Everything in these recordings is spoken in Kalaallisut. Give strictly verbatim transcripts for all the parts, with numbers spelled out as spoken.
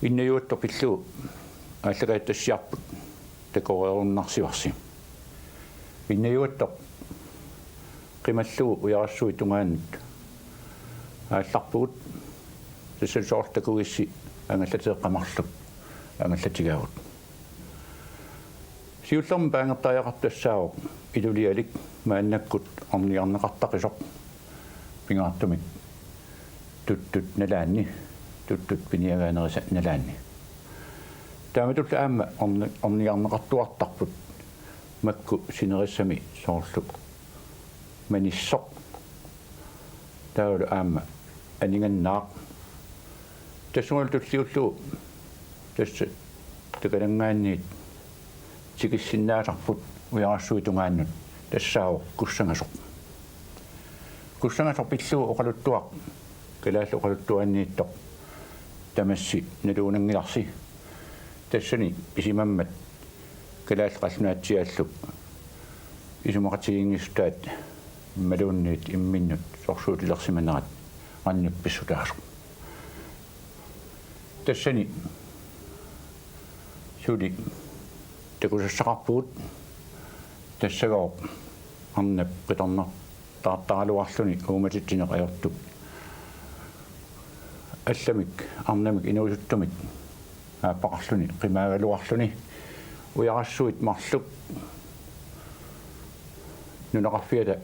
Innajuattoq pillugu aallakaatitassiarput takoreerunnarsivarsi. Innajuattoq qimallugu Ujarassuit tungaannut aallarpugut, tassa soorlu takugissi angallateeqqat marluk angallatigaagut. Siullermik paangertariaqartoq tassaavoq Ilulialik maannakkut ornigarneqartaqisoq pingaartumik tuttut nalaanni, tuttut piniagaanerisa nalaanni. Taamatullu aamma orni-, ornigarneqartuartarput makku sinerissami soorlu manissoq. Taavalu aamma aningannaaq. Tassungalu tulliullugu tassa takalanngaanniit tikissinnaasarput Ujarassuit tungaannut, tassaavoq Kussangasoq. Kussangasoq pillugu oqaluttuaq, kalaallit oqaluttuaanniittoq tamassi naluunanngilarsi. Tassani pisimammat kalaallit qallunaatsiaallu isumaqatigiinngissutat imaluunniit imminnut sorsuutilersimanerat annut pissutaasoq. Tassani suli takusassaqarpugut, tassagooq arnap qitornartaartaraluarluni uumatitsineq ajortut allamik arnamik inuusuttumik aappaqarluni qimaagaluarluni Ujarassuit marluk nunaqarfiata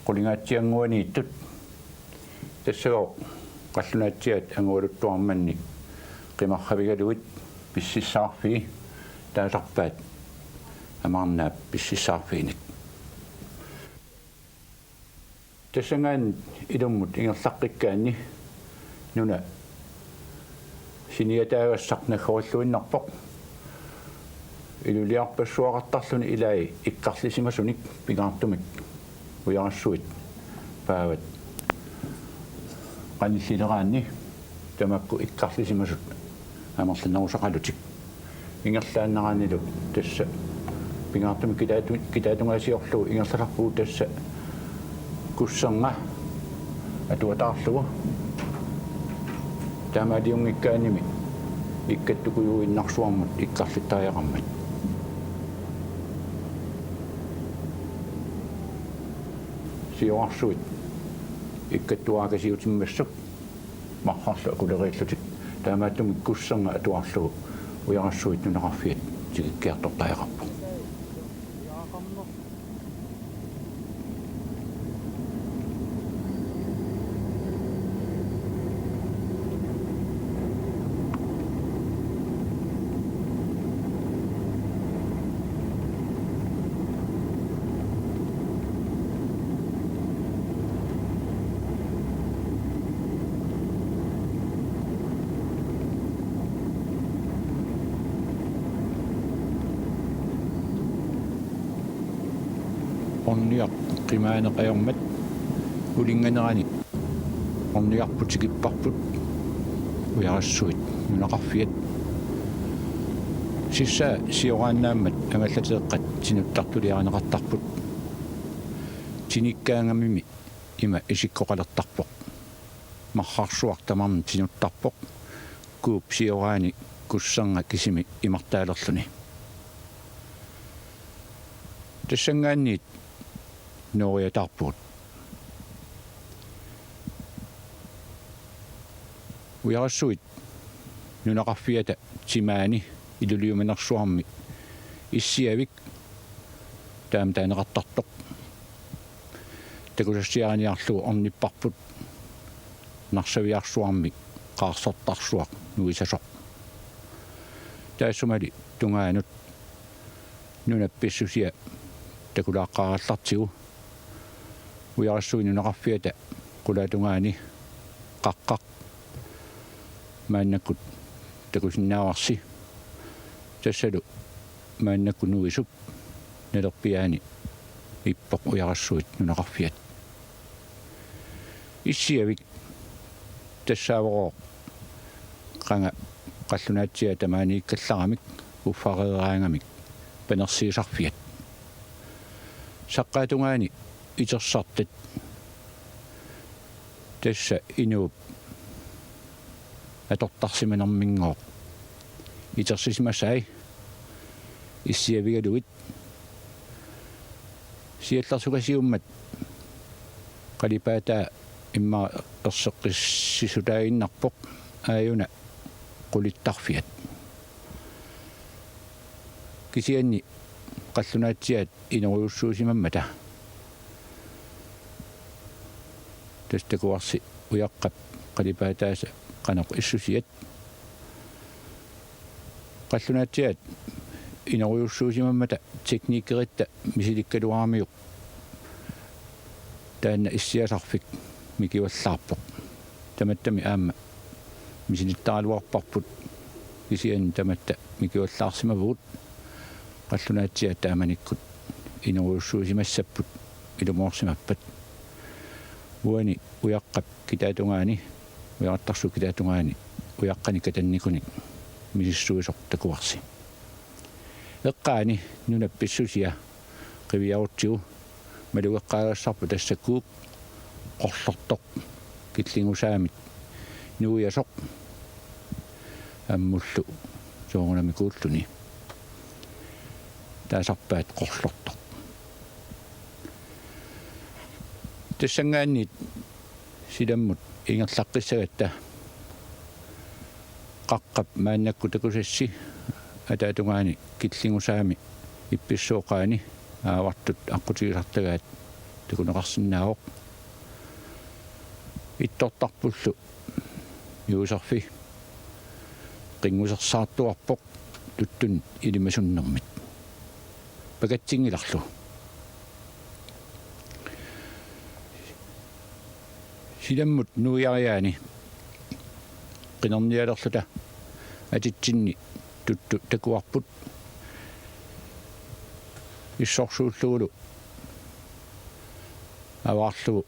qulingaatsiannguaniittut. Tassagooq qallunaatsiaat angualuttuarmanni qimarravigalugit pississaarfii taasarpaat Amaarnaap pississaarfiinik. Tassanngaanniit ilummut ingerlaqqikkaanni nuna siniataagassaq naggorilluinnarpoq. Iluliarpassuaqartarluni ilai ikkarlisimasunik pingaartumik Ujarassuit paavat qanillileraanni tamakku ikkarlisimasut amerlanerusaqalutik. Ingerlaannaraannilu tassa pingaartumik kitaatu-, kitaatungaasiorlugu ingerlasarpugut tassa Kussernga atuataarlugu. Taamaaliunngikkaannimi ikkattukujuinnarsuarmut ikkarlittariaqarmat. Siorarsuit ikkattuaakasiutimmassuk marrarlu akuleriillutik. Taamaattumik Kussernga atuarlugu Ujarassuit nunaqarfiat tikikkiartortariaqarpoq. Orniaq qimaaneq ajormat ulinnganerani orniarput tikipparput Ujarassuit nunaqarfiat. Sissaa sioraannaammat angallateeqqat tinuttartuliarineqartarput. Tinikkaangamimi ima isikkoqalertarpoq. Marrarsuaq tamarmi tinuttarpoq, kuup sioraani Kussernga kisimi imartaalerluni. Tassanngaanniit nooriataarpugut. Ujarassuit nunaqarfiata timaani Iluliumanersuarmi Issiavik, taama taaneqartartoq, takusassiariniarlugu ornipparput Narsaviarsuarmi qaarsortarsuaq nuisasoq. Taassumali tungaanut nunap pissusia takulaaqqaarallartigu. Ujarassuit nunaqarfiata qulaatungaani Qaqqaq maannakkut takusinnaavarsi. Tassalu maannakkut nuisup nalerpiaani ippoq Ujarassuit nunaqarfiat. Issiavik tassaavorooq qanga qallunaatsiaat tamaaniikkallaramik uffareeraangamik panersiisarfiat. Saqqaatungaani itersartat, tassa inuup atortarsimanerminngooq itersisimasai issiavigalugit siallersukasiummat qalipaataa immaqa erseqqississutaaginnarpoq aajuna qulittarfiat. Kisianni qallunaatsiaat inerujussuusimammata. Tassa takuarsi ujaqqap qalipaataasa qanoq issusiat. Qallunaatsiaat inerujussuusimammata teknikeritta misilikkaluaramiuk taanna issiasarfik mikivallaarpoq. Tamattami aamma misilittaraluarparput kisianni tamatta mikivallaarsimavugut. Qallunaatsiaat taamanikkut inerujussuusimassapput ilumoorsimappat. Uani ujaqqap kitaatungaani, ujaqqarsuup kitaatungaani ujaqqanik katannikunik misissuisoq takuarsi. Eqqaani nunap pissusia qiviarutsigu malugeqqaagassarput tassa Kuuk Qorlortoq killingusaamit nuiasoq ammullu soorunami kuulluni taasarpaat Qorlortoq. Tassanngaanniit silammut ingerlaqqissagatta qaqqap maannakkut takusassi ataatungaani killingusaami ippissooqaani aavartut aqqutigisartagaat takuneqarsinnaavoq. Ittortarpullu Juuserfi qinngusersaartuarpoq tuttunit ilimasunnermit. Pakatsinngilarlu. Silammut nuiariaani qinernialerluta atitsinni tuttu takuarput issorsuullugulu avaarlugu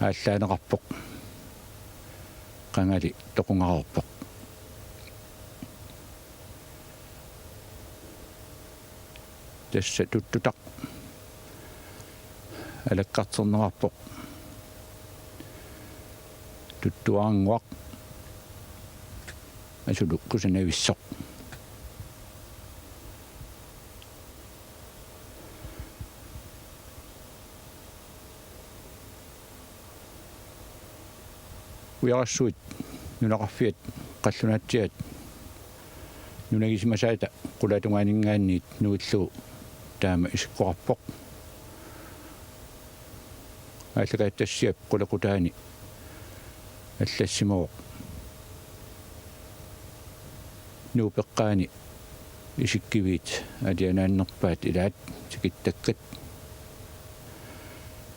aallaaneqarpoq. Qangali toqungareerpoq. Tassa tuttutaq alakkarterneqarpoq. Tuttuarannguaq asulu kusanavissoq. Ujarassuit nunaqarfiat qallunaatsiaat nunagisimasaata qulaatungaaninngaanniit nuillugu taama isikkoqarpoq. Aallakaatitassiap qulequtaani allassimavoq. Nuup eqqaani isikkiviit alianaannerpaat ilaat tikittakkat.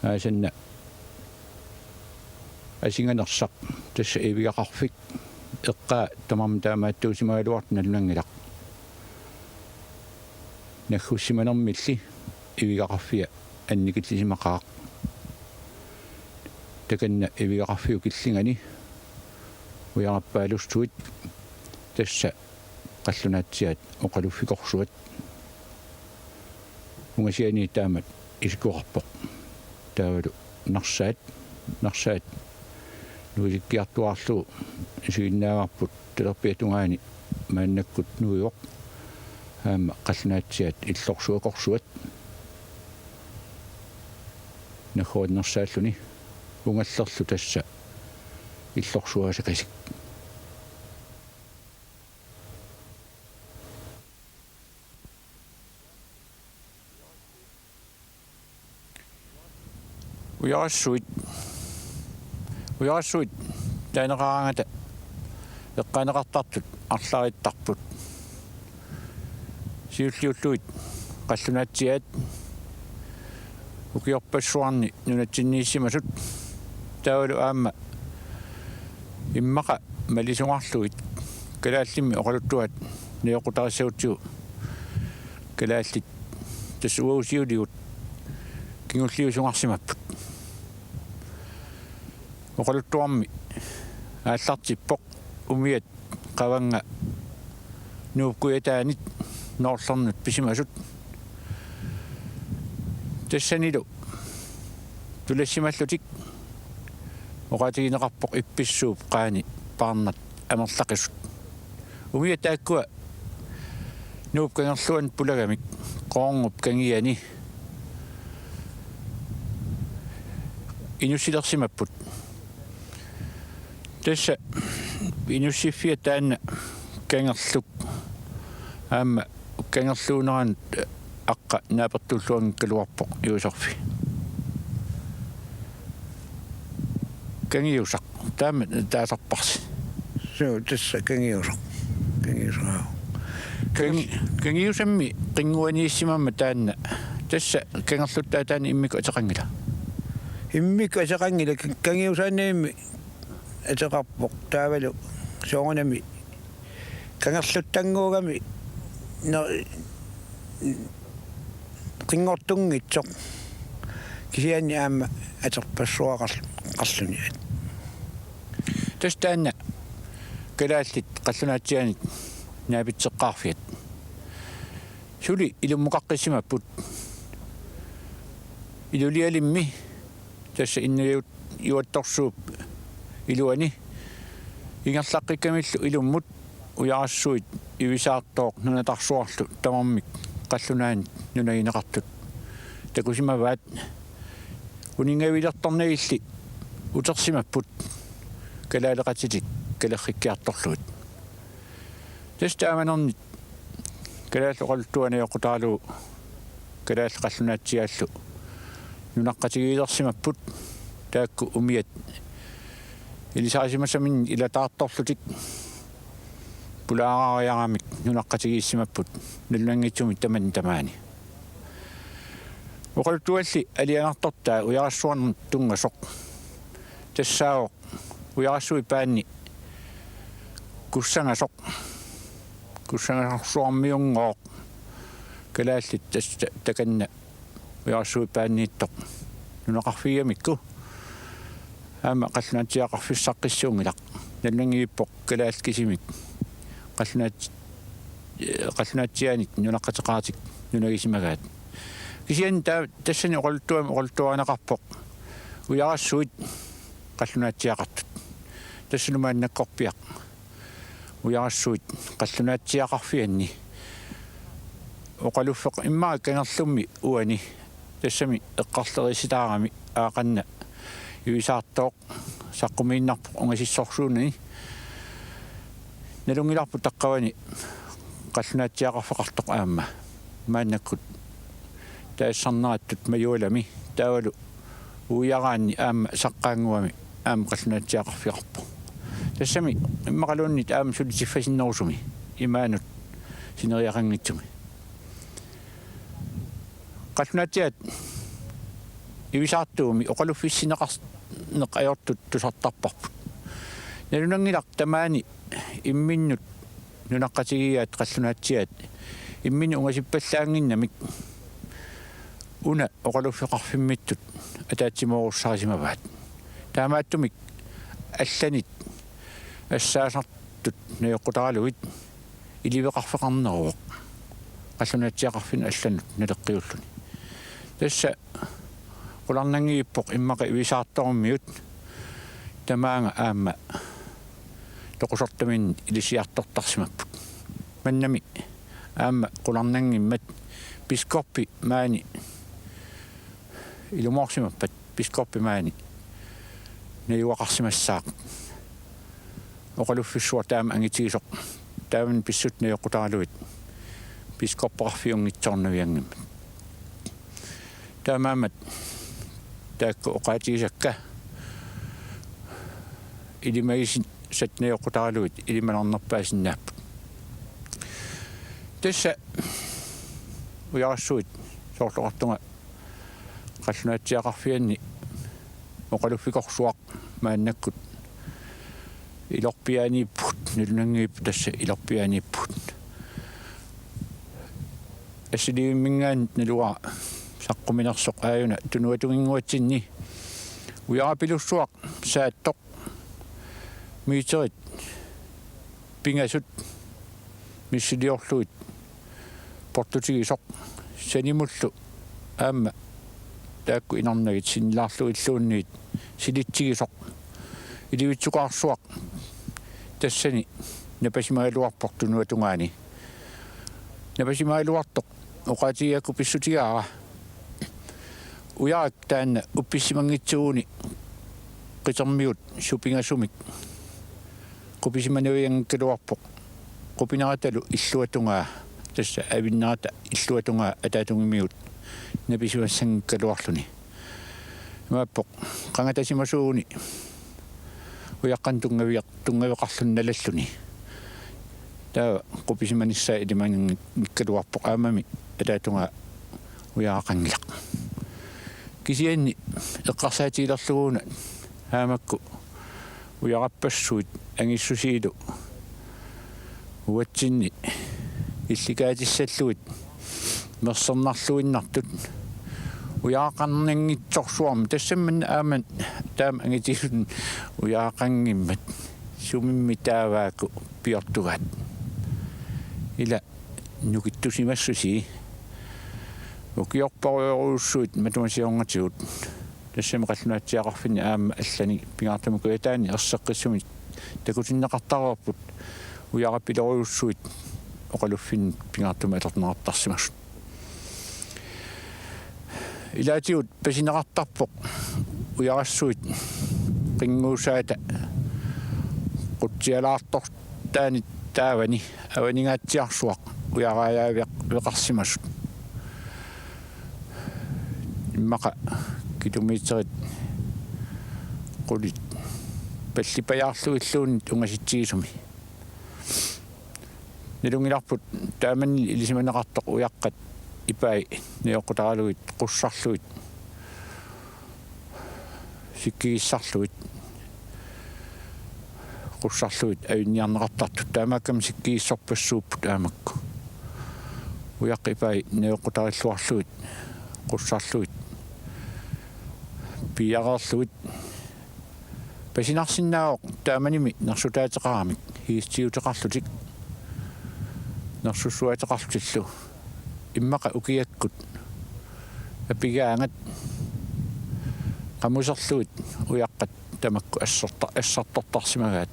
Aasanna asinganersaq tassa ivigaqarfik eqqaa tamarmik taamaattuusimagaluartut nalunanngilaq. Naggussimanermilli ivigaqarfia annikillisimaqaaq. Takanna ivigaqarfiup killingani ujarappaalussuit tassa qallunaatsiaat oqaluffikorsuat. Ungasiani taamak isikkoqarpoq. Taavalu Narsaat, Narsaat nuisikkiartuaarlugu isiginnaavarput talerpiata tungaani maannakkut nuivoq. Aamma qallunaatsiaat illorsuakorsuat. Naggorit Narsaalluni ungallerlu tassa illorsuasakasik. Ujarassuit. Ujarassuit taaneqaraangata eqqaaneqartartut arlarittarput. Siulliullugit qallunaatsiaat ukiorpassuarni nunatsinniissimasut taavalu aamma immaqa malisungarlugit kalaallimmi oqaluttuaat najoqqutarissagutsigu kalaallit tassa uagut siuligut kingulliusungarsimapput. Oqaluttuarmi aallartippoq umiat qavannga Nuup kujataanit noorlernut pisimasut. Tassanilu tulassimallutik oqaatigineqarpoq ippissuup qaani Paarnat amerlaqisut. Umiat taakkua Nuup Kangerluanut pulagamik Qoornup kangiani inussilersimapput. Tassa inussiffia taanna Kangerluk aamma Kangerluuneranut aqqa naapertuulluanngikkaluarpoq Juusorfi. Kangiusaq. Taama taasarparsi. Suu, tassa Kangiusaq. Kangiusaq. Kangi-, Kangiusammi qinnguaniissimammat taanna. Tassa Kangerluttaaq taanna immikkut ateqanngilaq. Immikkut ateqanngilaq, Kangiusaannavimmi ateqarpoq taavalu soorunami Kangerluttannguugami ne-, qinngortunngitsoq. Kisianni aamma aterpassuaqarl-, qarluni. Tassa taanna kalaallit qallunaatsiaanit naapitseqqaarfiat. Suli ilummukaqqissimappput. Ilulialimmi tassa Innujuat-, Juattorsuup iluani ingerlaqqikkamillu ilummut Ujarassuit Ivisaartooq Nunatarsuarlu tamarmik qallunaanit nunagineqartut takusimavaat. Uninngavilertornagilli utersimapput kalaaleqatitik kalerrikkiartorlugit. Tassa taamanernik kalaallit oqaluttuaq najoqqutaralugu kalaallit qallunaatsiaallu nunaqqatigiilersimapput, taakku umiat ilisarisimasaminnik ilataartorlutik pulaaraariaramik nunaqqatigiissimapput nalunanngitsumik tamanit tamaani. Oqaluttualli alianartortaa Ujarassuarnut tunngasoq tassaavoq Ujarassuit Paanni kussangasoq. Kussangasorsuarmiunngooq kalaallit tassa takanna Ujarassuit Paanniittoq nunaqarfigigamikku. Aamma qallunaatsiaqarfissaqqissuunngilaq. Nalunanngippoq kalaallit kisimik qallunaat-, qallunaatsiaanit nunaqqateqaratik nunagisimagaat. Kisianni taa-, tassani oqaluttuami oqaluttuarineqarpoq Ujarassuit qallunaatsiaqartut. Tassalu maannakkorpiaq Ujarassuit qallunaatsiaqarfianni oqaluffeq immaqa Kangerlummi uani tassami eqqarlerissitaarami aaqqanna Ivisaartooq saqqumiinnarpoq ungasissorsuunani. Nalunngilarput taqqavani qallunaatsiaqarfeqartoq aamma maannakkut taasarnerattut Majualami taavalu Uiaraanni aamma Saqqaannguami aamma qallunaatsiaqarfigarpoq. Tassami immaqaluunniit aamma suli tiffasinnerusumi imaanut sineriaqanngitsumi. Qallunaatsiaat Ivisaartuumi oqaluffissinneqarneq ajortut tusartarparput. Nalunanngilaq tamaani imminnut nunaqqatigiiaat qallunaatsiaat imminnut ungasippallaannginnamik una oqaluffeqarfimmittut ataatsimoorussarisimavaat. Taamaattumik allanit assaasartut najoqqutaralugit iliveqarfeqarneruvoq qallunaatsiaqarfinnut allanut naleqqiulluni. Tassa qularnanngippoq immaqa Ivisaartoormiut tamaanga aamma toqusortaminnik ilisiartortarsimapput. Mannami aamma qularnanngimmat biskoppi maani ilumoorsimappat biskoppi maani najugaqarsimassaaq. Oqaluffissuaq taama angitigisoq. Taamani pissutsit najoqqutaralugit biskoppeqarfiunngitsoornavianngimmat. Taamaammat taakku oqaatigisakka ilimagisat najoqqutaralugit ilimanarnerpaasinnaapput. Tassa Ujarassuit soorlu oqartunga qallunaatsiaqarfianni oqaluffikorsuaq maannakkut ilorpiaaniippugut, nalunanngippoq tassa ilorpiaaniippugut. Assilivimminngaanniit naluara saqquminersoq aajuna tunuatunnginnguatsinni Ujarapilussuaq saattoq meterit pingasut missiliorlugit portutigisoq sanimullu aamma taakku inornagit sinnilaarlugilluunniit silitsigisoq ilivitsukaarsuaq tassani napasimagaluarpoq tunuatungaani. Napasimagaluartoq oqaatigigakku pissutigaara. Ujarak taanna uppissimanngitsuuguni qitermigut supingasumik qupisimanavianngikkaluarpoq. Qupineratalu illuatungaa, tassa avinnerata illuatungaa ataatungimigut napisimassanngikkaluarluni. Imaappoq qangatasimasuuguni ujaqqanik tunngaviaq-, tunngaveqarluni nalalluni. Taava qupisimanissaa ilimananngikkaluarpoq, aammami ataatungaa ujaraqanngilaq. Kisianni eqqarsaatigilerlugu una aamma makku ujarappassuit angissusiilu uatsinni illikaatissallugit mersernarluinnartut ujaraqarnanngitsorsuarmik, tassami aamma taama angitisun ujaraqanngimmat sumimmi taavaaku piortugaat. Ila nukittusimassusii. Ukiorparujorujussuit matuma siornatigut, tassami qallunaatsiaqarfinni aamma allani pingaartumik kujataani erseqqissumik takutinneqartareerput ujarapilorujussuit oqaluffinni pingaartumik atorneqartarsimasut. Ilaatigut pasineqartarpoq ujarassuit qinnguusaata qutsialaartortaani taavani avaningaatsiarsuaq ujaraajaviaq-, -veqarsimasut. Immaqa kilometerit qulit pallipajaarlugilluunniit ungasitsigisumi. Nalunngilarput taamani ilisimaneqartoq ujaqqat ipai najoqqutaralugit qussarlugit sikkigissarlugit, qussarlugit ajunniarneqartartut, taamaakkami sikkigissorpassuupput aamma makku. Ujaqqat ipai najoqqutarilluarlugit qussarlugit piiareerlugit. Pasinarsinnaavoq taamanimi nersutaateqaramik, hiistiuteqarlutik nersussuaateqarlutillu. Immaqa ukiakkut apigaangat qamuserlugit ujaqqat tamakku asserta-, assartortarsimagaat.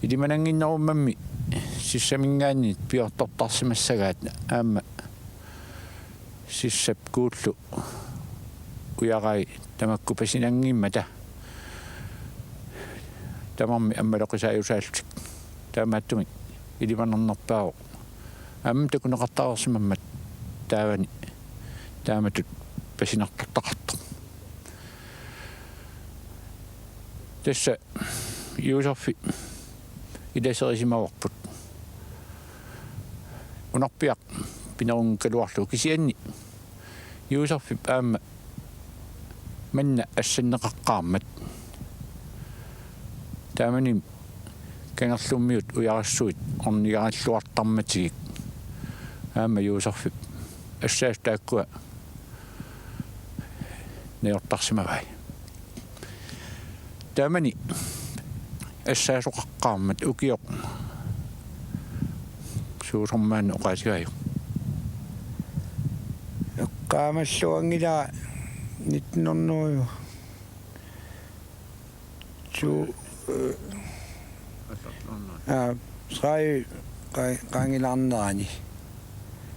Ilimanannginnerummammi sissaminngaanniit piortortarsimassagaat, aamma sissap kuullu ujarai tamakku pasinanngimmata tamarmik ammaloqisaajusaallutik. Taamaattumik ilimanarnerpaavoq. Aamma takuneqartareersimammat taavani taamatut pasinartortaqartoq. Tassa Juuserfi ilaserisimavarput. Unarpiaq pinerunngikkaluarlugu, kisianni Juuserfip aamma manna assanneqaqqaarmat, taamani Kangerlummiut ujarassuit ornigarilluartarmatigik, aamma Juuserfip assaasoq taakkua najortarsimavai. Taamani assaasoqaqqaarmat ukioq suusormaanna oqaatigaajuk? Eqqaamalluanngilara nitten hundrede to, øh, aa, tredive qa-, qaangilaarnerani.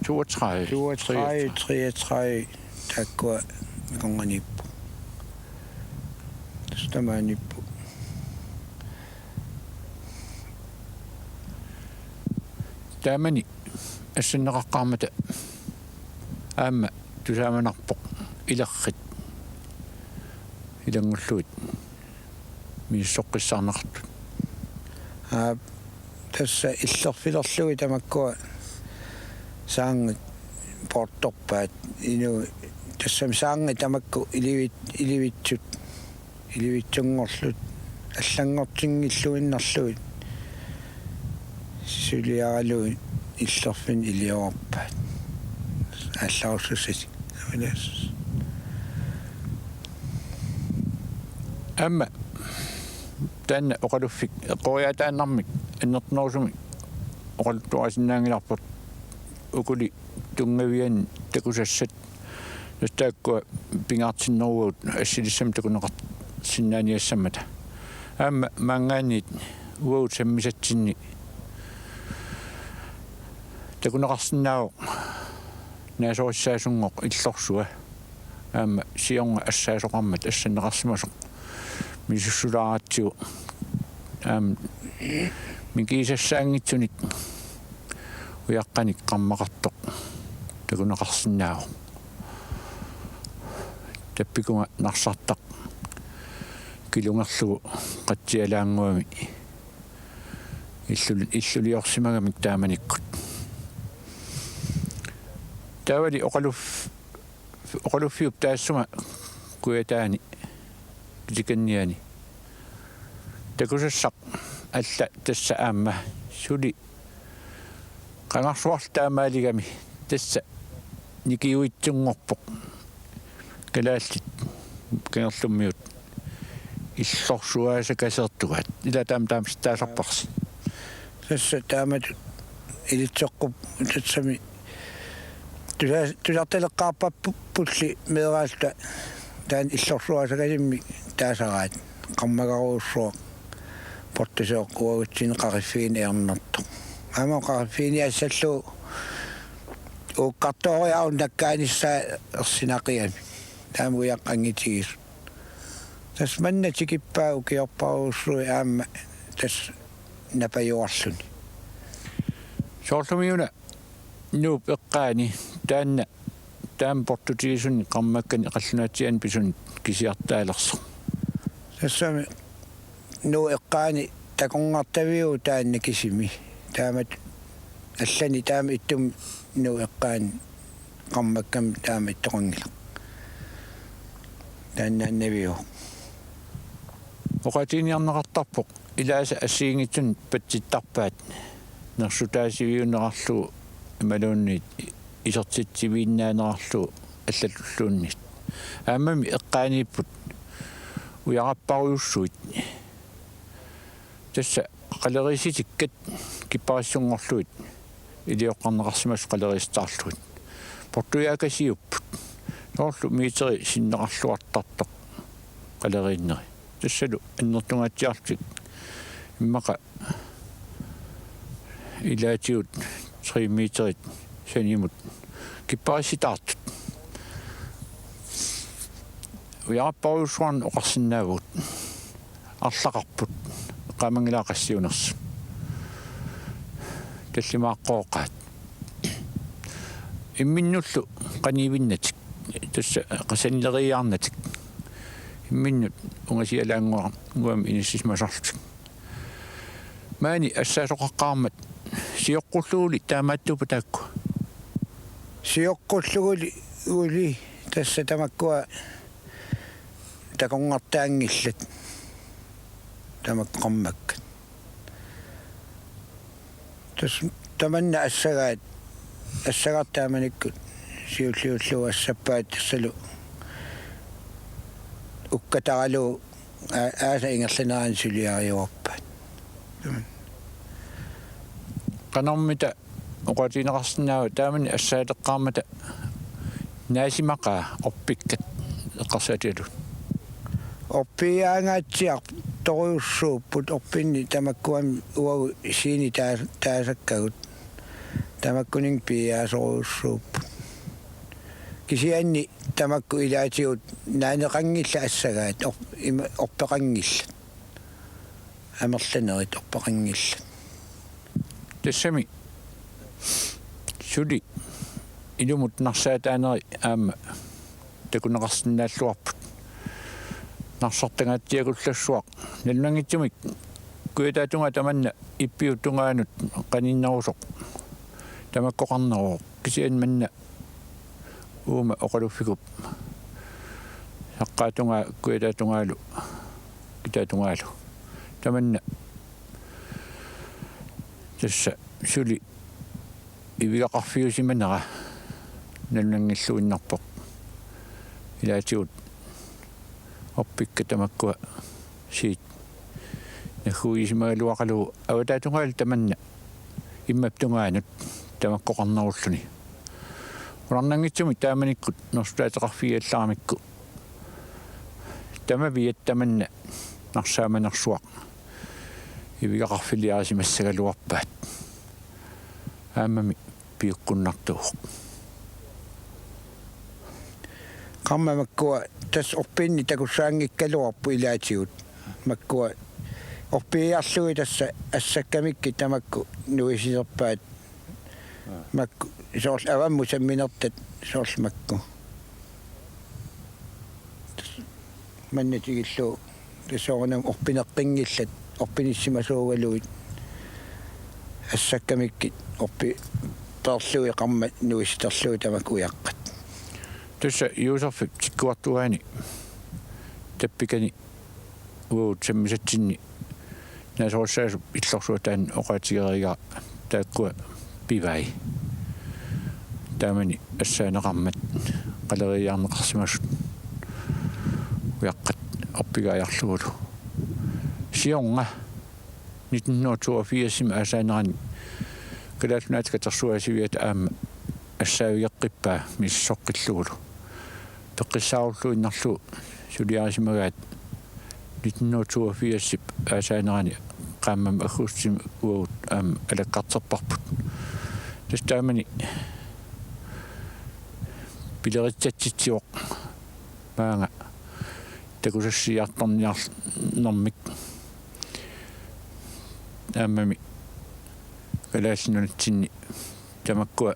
Toogtredive. Toogtredive, treogtredive, taakkua akornanniippoq. Tassa tamaaniippoq. Taamani assanneqaqqaarmata aamma tusaamanarpoq ilerrit ilanngullugit misissoqqissaarneqartut. Aa, tassa illerfilerlugit tamakkua saanngit poortorpaat, inu, tassami saanngit tamakku ilivit-, ilivitsut, ilivitsunngorlutik allanngortinngilluinnarlugit suliaralugit illerfinni iliorpaat. Aallarussuseq. Aamma taanna oqaluffik eqqoriataannarmik annertunerusumik oqaluttuarisinnaanngilarput, ukuli tunngavianni takusassat, tassa taakkua pingaartinneruagut assilissamik takuneqarsinnaaniassammata. Aamma maanngaanniit uagut sammisatsinni takuneqarsinnaavoq naasorissaasunngooq illorsua. Aamma siorna assaasoqarmat assanneqarsimasoq misussulaaratsigu. Aamma mikigisassaanngitsunik ujaqqanik qarmaqartoq takuneqarsinnaavoq. Tappikunga narsartaq kilungerlugu qatsialaannguami illul-, illuliorsimagamik taamanikkut. Taavali oqaluff-, oqaluffiup taassuma kujataani pisikanniani takusassaq alla tassa aamma suli qangarsuarlu taamaaligami tassa nikiuitsunngorpoq. Kalaallit Kangerlummiut illorsuaasakaseertugaat. Ila taama taamsittaasarparsi. Tassa taamatut ilitsoqqup tassami tusa-, tusartaleqqaarparpulli meeraalluta taanna illorsuaasakasimmik taasaraat. Qarmagarujussuaq portuseeqquagutsinni qaqiffigineq ajornartoq. Aamma qaqiffigineq assallugu uukkartooriarluni nakkaanissaa ersinaqigami. Taama ujaqqat anngitigisut. Tassa manna tikippaa ukiorparujussuit aamma tassa napajuarluni. Soorlumi una Nuup eqqaani taanna taama portutigisuni qarmakkani qallunaatsiaani pisuni kisiartaalersoq. Tassami Nuup eqqaani takornartaviuvoq taanna kisimi. Taamatut allani taama ittumik Nuup eqqaani qarmakkami taama ittoqanngilaq. Taannaannaviuvoq. Oqaatiginiarneqartarpoq ilaasa assigiinngitsunik patsittarpaat nersutaasiviunerarlugu imaluunniit isertitsiviinnaanerarlugu allatulluunniit. Aammami eqqaaniipput ujarapparujussuit. Tassa qaleriissitikkat kipparissunngorlugit ilioqqarneqarsimasut qaleriissitaarlugit. Portujaakasiupput. Soorlu meteri sinneqarluartartoq qaleriinneri. Tassalu annertungaatsiarlutik immaqa ilaatigut tre meterit sanimut kipparissitaartut. Ujarapparujussuarnik oqarsinnaavugut. Arlaqarput. Eqqaamanngilara qassiunersut. Tallimaaqqooqaat. Imminnullu qaniivinnatik. Tassa qasanneriiaarnatik. Imminnut ungasialaannguami inissisimasarlutik. Maani assaasoqaqqaarmat sioqqulluguli taamaattuupput taakku. Sioqqulluguli uli tassa tamakkua takornartaanngillat. Tamakku qarmakkat. Tassa tamanna assagaat, assagaat taamanikkut siulliullugu assappaat tassalu ukkataralugu aa-, aasap ingerlanerani suliariuarpaat. Tamanna. Qanormita oqaatigineqarsinnaava taamani assaaleqqaarmata naasimaqaa orpikkat eqqarsaatigalugu? Orpiaangaatsiartorujussuupput orpinni tamakkuami uagut siini taa-, taasakkagut. Tamakkuninnga piiaasorujussuupput. Kisianni tamakku ilaatigut naaneqanngillat assagaat or-, ima-, orpeqanngillat. Amerlanerit orpeqanngillat. Tassami suli ilumut narsaataaneri aamma takuneqarsinnaalluarput. Narsartangaatsiakullassuaq. Nalunanngitsumik kujataatungaa tamanna ippiup tungaanut qaninnerusoq tamakkoqarneruvoq. Kisianni manna uuma oqaluffikup saqqaatungaa kujataatungaalu kitaatungaalu. Tamanna tassa suli ivigaqarfiusimanera nalunanngilluinnarpoq. Ilaatigut orpikkat tamakkua siit nagguisimagaluaqalugu avataatungaalu tamanna immap tungaanut tamakkoqarnerulluni. Qularnanngitsumik taamanikkut nersutaateqarfigiallaramikku tamaviat tamanna narsaamanersuaq Ivigaqarfiliarisimassagaluarpaat. Aammami piukkunnartuuvoq. Qarmat makkua tassa orpiinni takussaanngikkaluarput ilaatigut. Makkua orpiiarlugit tassa assakkamikkit tamakku nuisilerpaat. Makku soorlu avammut samminertat soorlu makku. Manna tigillugu soorunami orpineqqinngillat, orpinissimasuugalugit assakkamikkit orpiiarlugit qarmat nuisiterlugit tamakku ujaqqat. Tassa Juuserfip tikkuartugaani tappikani uagut sammisatsinni naasorissaasup illorsuaq taanna oqaatigereerigara taakkua pivai. Taamani assaaneqarmat qaleriiaarneqarsimasut ujaqqat orpigaajarlugulu. Siorna nitten hundrede og toogfirsimi aasaanerani Kalaallit Nunaata Katersugaasiviata aamma assaavigeqqippaa misissoqqillugulu. Peqqissaarulluinnarlugu suliarisimagaat nitten hundrede og toogfirsip aasaanerani qaammammi aggustimi uagut aamma alakkarterparput. Tassa taamani pileritsatsitsivoq maanga takusassiiartorniarnermik. Aammami Kalaallit Nunatsinni tamakkua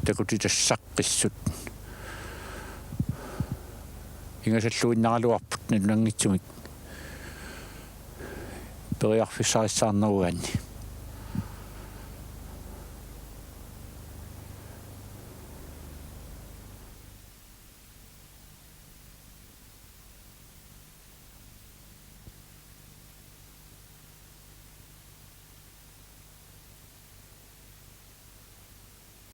takutitassaqqipput. Ingasalluinnaraluarput nalunanngitsumik periarfissarissaarnerugaanni.